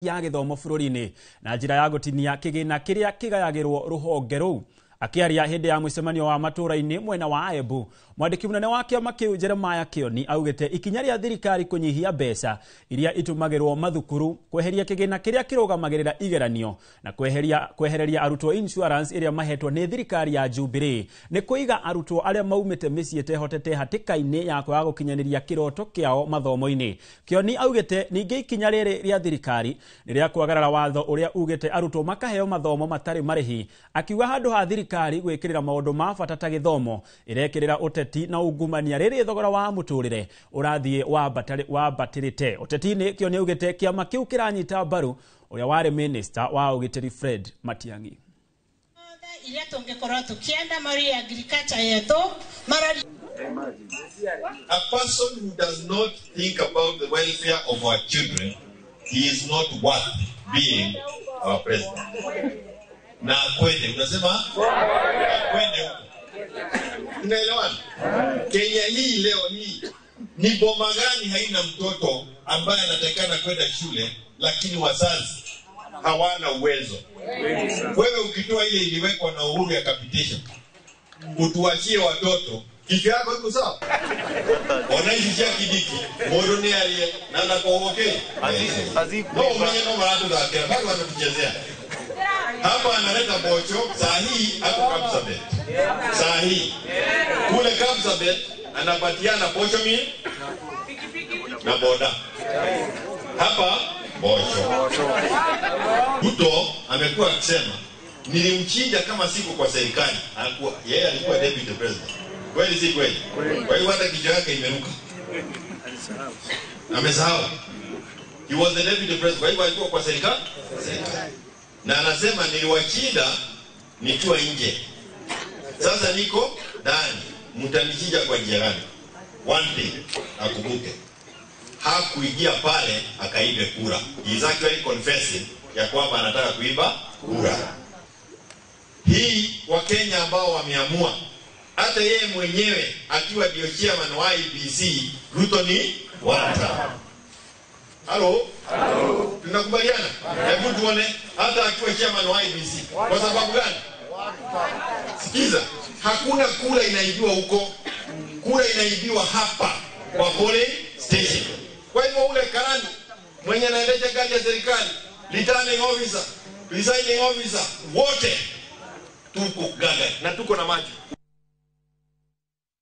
Ya gĩthomo bũrũri-inĩ na njĩra ya gũtinia kĩgĩna kĩrĩa kĩgayagĩrwo rũhonge rũu. Akĩaria hĩndĩ ya mũcemanio wa matũũra-inĩ mwena wa Embu, mwandĩki mũnene wa kĩama kĩu Jeremiah Kĩoni augĩte ikinya rĩa thirikari kũnyihia mbeca iria itũmagĩrwo mathukuru, kweheria kĩgĩna kĩrĩa kĩrũgamagĩrĩra igeranio na kwehereria arutwo insurance ĩrĩa mahetwo nĩ thirikari ya Jubilee nĩ kũiga arutwo arĩa maumĩte mĩciĩ ĩtehotete hatĩka-inĩ ya kwaga gũkinyanĩria kĩroto kĩao mathomo-inĩ. Kĩoni augĩte ningĩ ikinya rĩrĩ rĩa thirikari nĩ rĩa kwagarara watho ũrĩa ugĩte arutwo makaheo mathomo matarĩ marĩhi, akiuga handũ ha thirikari gwĩkĩrĩra maũndũ ma bata ta gĩthomo ĩrekĩrĩra ũteti na ungumania rĩrĩ thogora wa mũtũrĩre ũrathiĩ wambatĩrĩte. Ũteti-inĩ Kĩoni augĩte kĩama kĩu kĩranyita mbaru ũrĩa warĩ minister wa ũgitĩri Fred Matiang'i. Iria tũngĩkorwo tũkĩenda marĩ agriculture yetu marori. A person who does not think about the welfare of our children, he is not worth being our president. Na kwende, unasema? Kwende huko. Tunaelewana? Kenya hii leo hii ni boma gani haina mtoto ambaye anatakikana kwenda shule lakini wazazi hawana uwezo? Wewe ukitoa ile iliwekwa na Uhuru ya capitation, utuachie watoto, kichwa yako iko sawa? Wanaishi cha Kidiki, modo ni aliye na na kwa okay. No mwenye no maratu za kera, bado wanatuchezea. Hapa analeta bocho, saa hii ako Kapsabet. Saa hii kule Kapsabet anapatiana bocho mi na boda. Hapa bocho. Ruto amekuwa akisema nilimchinja kama siku kwa serikali. Alikuwa yeye alikuwa deputy president. Kweli si kweli? Kwa hiyo hata kichwa yake imeruka. Amesahau. He was the deputy president. Kwa hiyo alikuwa kwa serikali. Na anasema niliwachinda nikiwa nje. Sasa niko ndani. Mtanichinja kwa njia gani? One thing akumbuke. Hakuingia pale akaibe kura. He is actually confessing ya kwamba anataka kuiba kura. Hii Wakenya ambao wameamua, hata yeye mwenyewe akiwa ndio chairman wa IEBC, Ruto ni one term. Halo? Halo. Tunakubaliana? Hebu tuone hata akiwa chairman wa IEBC. Kwa sababu gani? Sikiza, hakuna kura inaibiwa huko. Kura inaibiwa hapa kwa polling station. Kwa hivyo ule karani mwenye anaendesha gari ya serikali, returning officer, presiding officer, wote tuko gaga na tuko na macho.